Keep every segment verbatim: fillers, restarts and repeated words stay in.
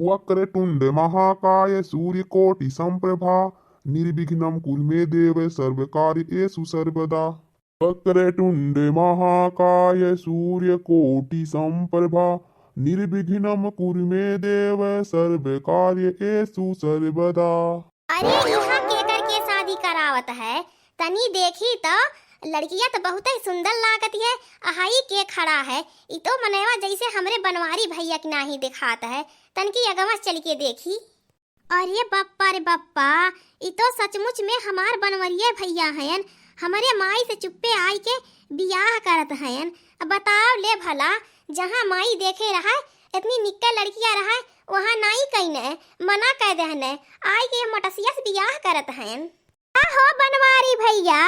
वक्रतुंड महाकाय सूर्यकोटि संप्रभा, निर्विघ्नं कुरु मे देव सर्वकार्येषु सर्वदा। वक्रतुंड महाकाय सूर्यकोटि संप्रभा, निर्विघ्नं कुरु मे देव सर्वकार्येषु सर्वदा। अरे, इहाँ केकर के शादी करावत है? तनी देखी त, लड़किया त बहुतै सुंदर लागत है। अहाई के खड़ा है? ई तो मनवा जैसे हमरे बनवारी भैया के नाहीं देखात है। तनकी अगवा चल के देखी। अरे बप्पा रे बप्पा, ई तो सचमुच में हमार बनवरिये भैया हयन। हमरे माई से चुप्पे आइके बियाह करत हयन। अब बताव ले भला, जहाँ माई देखे रहै, इतनी निक्के लड़किया रहै, वहाँ नाई कइने, मना कइ देहने, आइके मोटसिया से बियाह करत हयन। का हो बनवारी भैया,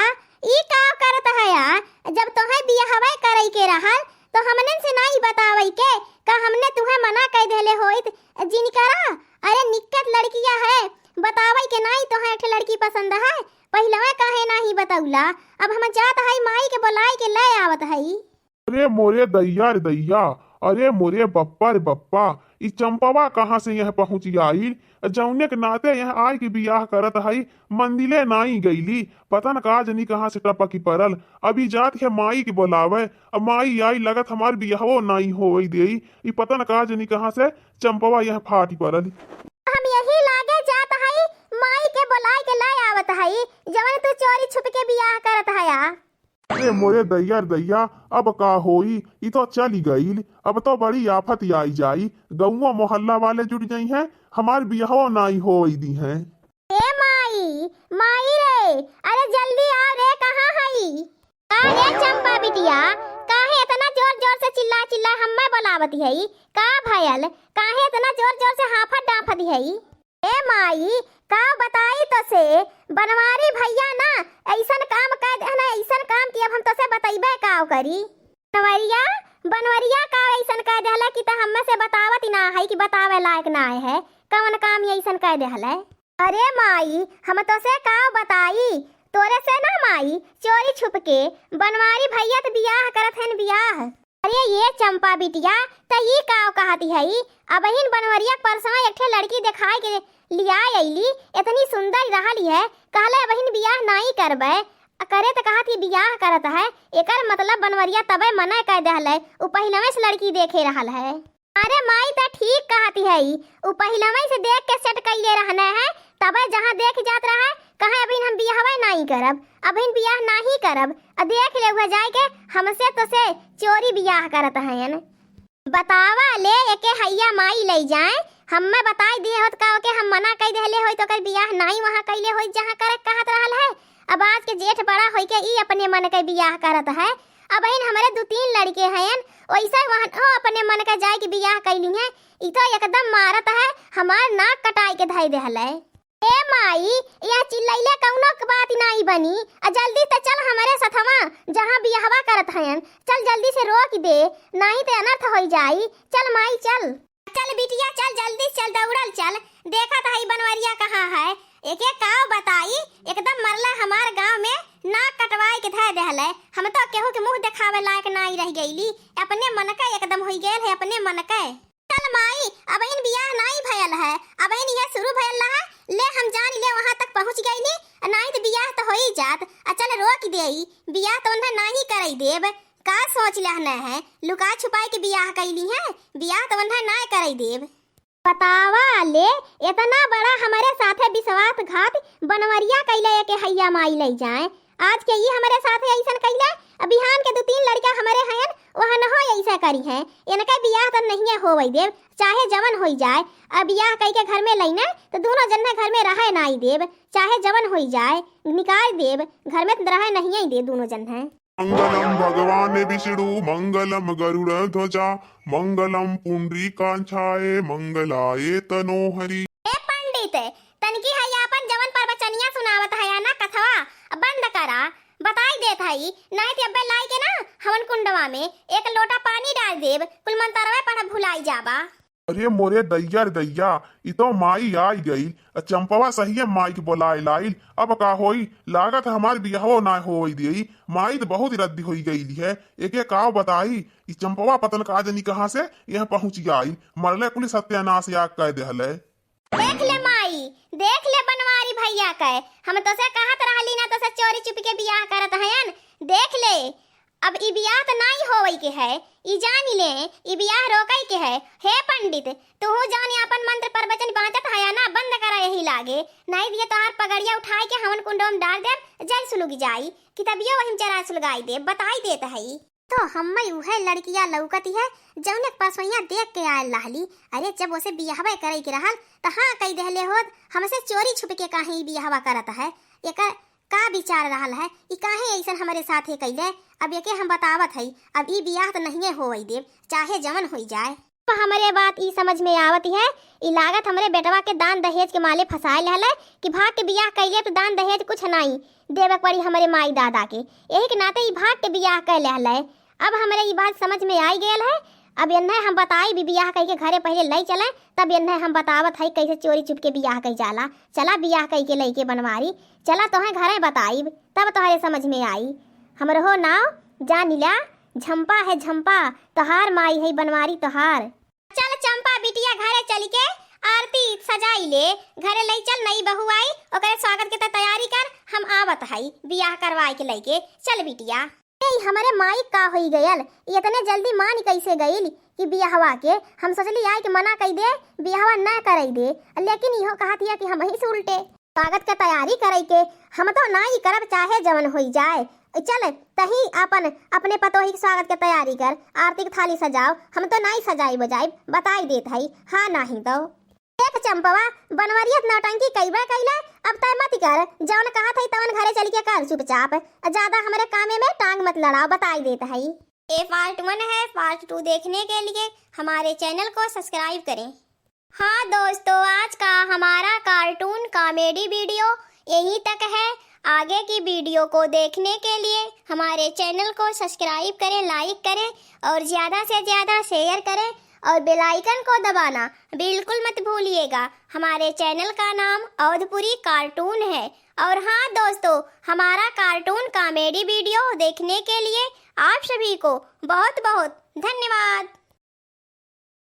ई का करत हया? जब तोहे बियाहवे करइ के रहल, तो हमनन से नाई बतावइ के, का हमने तुहे मना कइ देहले होइत? जिन करा, अरे निक्कत लड़किया है, बतावइ के नाई तोहे एक ठे लड़की पसंद है, पहिलवे काहे नाहीं बतउला? अब हम जात हई, माई के बोलाइ के लइ आवत हई। अरे मोरे दैया रे दैया, अरे मोरे बप्पा रे बप्पा, ई चंपवा कहाँ से यहाँ पहुँचि आइल? जौने के नाते यहाँ आइके बियाह करत हई, मंदिले नाई गइली, पता न का जनी कहाँ से टपकि परल। अभी जात है माई के बोलावे, अब माई आई, लगत हमार बियाहवो नाई होवइ देई। ई पता न का जनी कहाँ से चंपवा यहाँ फाटि परल। हम यही लागे जात हई, माई के बोलाइ के लइ आवत हई, जवन तू चोरी छुप के बियाह करत हया। अरे मोरे दैया रे दैया, अब का होई, ई तो चली गइल, अब तो बड़ी आफत आई जाई, गउँवा मोहल्ला वाले जुटि जइहैं, हमार बियाहो नाई होई दिहैं। ए माई, माई रे, अरे जल्दी आव रे, कहाँ हई? का रे चंपा बिटिया, काहे इतना जोर जोर से चिल्ला चिल्ला हम्मे बोलावत हई? का भयल? काहे इतना जोर जोर से हाफत डाफत हई? ए माई, का बताई तोसे, बनवारी भैया ना अइसन काम कइ देहले, अइसन काम कि अब हम तोसे बतइबे का करी। बनवरिया, बनवरिया का अइसन कइ देहले कि त हम्मे से बतावत ही ना है कि बतावे लायक ना है, कवन काम ये अइसन कइ देहले। अरे माई, हम तोसे का बताई, तोरे से ना माई, चोरी छुप के बनवारी भैया त बियाह करत हन बियाह। अरे ये चंपा बिटिया, त ई का कहत हई? अबहिन बनवरिया के परसवा एक ठे लड़की देखाइ के लियाइ अइली, इतनी सुंदर रहल है, कहले अबहिन बियाह नाई करबे, आ करे त कहत ही बियाह करत है, एकर मतलब बनवरिया तबे मना कइ देहले, उ पहिलवे से लड़की देखे रहल है। अरे माई त ठीक कहत हई, उ पहिलवे से देख के set कइले रहने है, तबे जहाँ देख जात रहे, कहे अबहिन हम बियाहवे नाई करब, अबहिन बियाह नाहीं करब, आ देख ले उहे जाइके हमसे तोसे चोरी बियाह करत हयन। बतावा ले, एके हइया माई लइ जाए, हम्मे बताइ दिहे होत का ओके हम मना कइ देहले होइत, ओकर बियाह नाई वहाँ कइले होइत जहाँ करे कहत रहल है। अब आज के जेठ बड़ा होइके ई अपने मन के बियाह करत है। अबहिन हमरे दू तीन लड़के हयन, ओइसे वहन ओ अपने मन के जाइके बियाह कइली हैं। ई तो एकदम मारत है, हमार नाक कटाइके धइ देहले। ए माई, यहाँ चिल्लइले कउनो क बात नाई बनी। आ जल्दी त चल हमरे सथवा, जहाँ बियाहवा करत हयन। चल जल्दी से रोकि दे, नाहीं त अनर्थ होइ जाई। चल माई, चल। चल बिटिया, चल जल्दी से चल, दौड़ल चल। देखत हई बनवरिया कहाँ है। एके काव बताई, एकदम मरला हमार गाँव में नाक कटवाइके धइ देहले। हम तो केहू के मुँह देखावे लायक नाई रहि गइली। अपने मन के एकदम होइ गइल है, अपने मन के। चल माई, अबहिन बियाह नाई भयल है, अबहिन इहे शुरू भयल रहा। ले हम जानी ले वहाँ तक पहुँच गइनी, नाई त बियाह त होई जात। आ चल रोकि देई, बियाह त ओन्हे नाई करइ देब। का सोचि लेहने है, लुकाइ छुपाइके बियाह कइली हैं, बियाह त ओन्हे नाई करइ देब। बतावा ले, एतना बड़ा हमरे साथे विश्वासघात बनवरिया कइले एके हइया माई लइ जाए। आज के ई हमरे साथे अइसन कइले, अब बिहान के दू तीन लड़िका हमरे हयन, ओहनहो अइसे करिहैं। एनके बियाह त नहिए होवइ देब, चाहे जवन होइ जाए। अब बियाह कइके घर में लइने, त दूनो जन्ने घर में रहइ नाई देब, चाहे जवन होइ जाए, निकाल देब, घर में त रहइ नहिए देब दूनो जन्ने। मंगलम भगवान विष्णु, मंगलम गरुड़ ध्वजा, मंगलम पुंडरीकाक्षाय, मंगलाय तनो हरि। ए पंडित, तनकी हई आपन जवन परबचनिया सुनावत हया ना कथवा, बंद करा। बताइ देत हई, नाहीं त अब्बे लाइके ना हवन कुंडवा में एक लोटा पानी डाल देब, कुल मंतरवे पढ़ब भुलाइ जाबा। अरे मोरे दैया रे दैया, ई तो माई आई गई। अ चंपवा सहिए माई के बोलाए लाइल। अब का होई, लागत हमार बियाहो ना होई देई। माई तो बहुत रद्दी होई गई है। एके काव बताई, ई चंपवा पतन का जनी कहाँ से यहाँ पहुँच आई, मरले कुल सत्यानाश या कह देहले। देख ले माई, देख ले बनवारी भैया के, हम तोसे कहत रहली ना, तोसे चोरी चुपी के बियाह करत हयन। देख ले, अब ई बियाह त नाई होवई के है, ई जानी ले, ई बियाह रोकई के है। हे पंडित, तुहू जानी आपन मंत्र प्रवचन बाँचत हया ना, बंद करा यही लागे, नाई दिए तोहार पगड़िया उठाई के हवन कुंडो में डाल देब, जल सुलुग जाई, कितबियो वही में चरा सुलगाई देब, बताई देत हई। तो हम्मई उहे लड़किया लौकती है, जौने के परसोइया देख के आयल रहली। अरे, जब ओसे बियाहवे करे के रहल, त हाँ कई देहले होत, हमसे चोरी छुप के काहे ई बियाहवा करत है? एकर का विचार रहल है? ई काहे ऐसन हमरे साथे कइले? अब एके हम बतावत हई, अब ई बियाह त नहिए होवई देब, चाहे जवन होई जाए। अब हमरे बात ई समझ में आवत है, ई लागत हमरे बेटवा के दान दहेज के माले फंसाए लेहले कि भाग के बियाह कइले त दान दहेज कुछ नाई देवे के पड़ी हमरे माई दादा के, यही के नाते ई भाग के बियाह कइ लेहले। अब हमरे ई बात समझ में आई गयल है। अब एन्हे हम बताई भी बियाह कइ के घरे पहिले लई चले, तब एन्हे हम बतावत हई कैसे चोरी चुप के बियाह कइ जाला। चला बियाह कइ के लइके बनवारी, चला तोहे घरे बताई, तब तोहरे समझ में आई। हमरो नाव जानिला झम्पा है झम्पा, तोहार माई है बनवारी तोहार। चल चंपा बिटिया, घरे चल के आरती सजाई ले, घरे लई चल, नई बहू आई, ओकरे स्वागत के त तैयारी कर, हम आवत हई बियाह करवाए के लइके। चल बिटिया। ए, हमरे माई का होई गयल, ई इतने जल्दी मान कैसे गइल कि बियाहवा के? हम सोचली आई के मना कई दे, बियाहवा न करई दे, लेकिन इहो कहत हिया कि हम ही से उल्टे। स्वागत के तैयारी करई के, हम तो नाई करब चाहे जवन होई जाए। चल, तही आपन, अपने पतोही के स्वागत के तैयारी कर, आरती के थाली सजाओ, हम तो नाई सजाई बजाई, बताई देत हई, हाँ नाही तो। देख चंपवा, बनवरियत नौटंकी कईबे कइले, अब तय मत कर, जवन कहत हई तवन घरे चल के कर चुपचाप, ज्यादा हमरे कामे में टांग मत लड़ाओ, बताई देत हई। ये part one है, part two देखने के लिए हमारे channel को subscribe करें। हाँ दोस्तों, आज का हमारा cartoon comedy video यहीं तक है। आगे की video को देखने के लिए हमारे channel को subscribe करें, like करें और ज़्यादा से ज़्यादा share करें और bell icon को दबाना बिल्कुल मत भूलिएगा। हमारे channel का नाम अवधपुरी cartoon है। और हाँ दोस्तों, हमारा cartoon comedy video देखने के लिए आप सभी को बहुत बहुत धन्यवाद।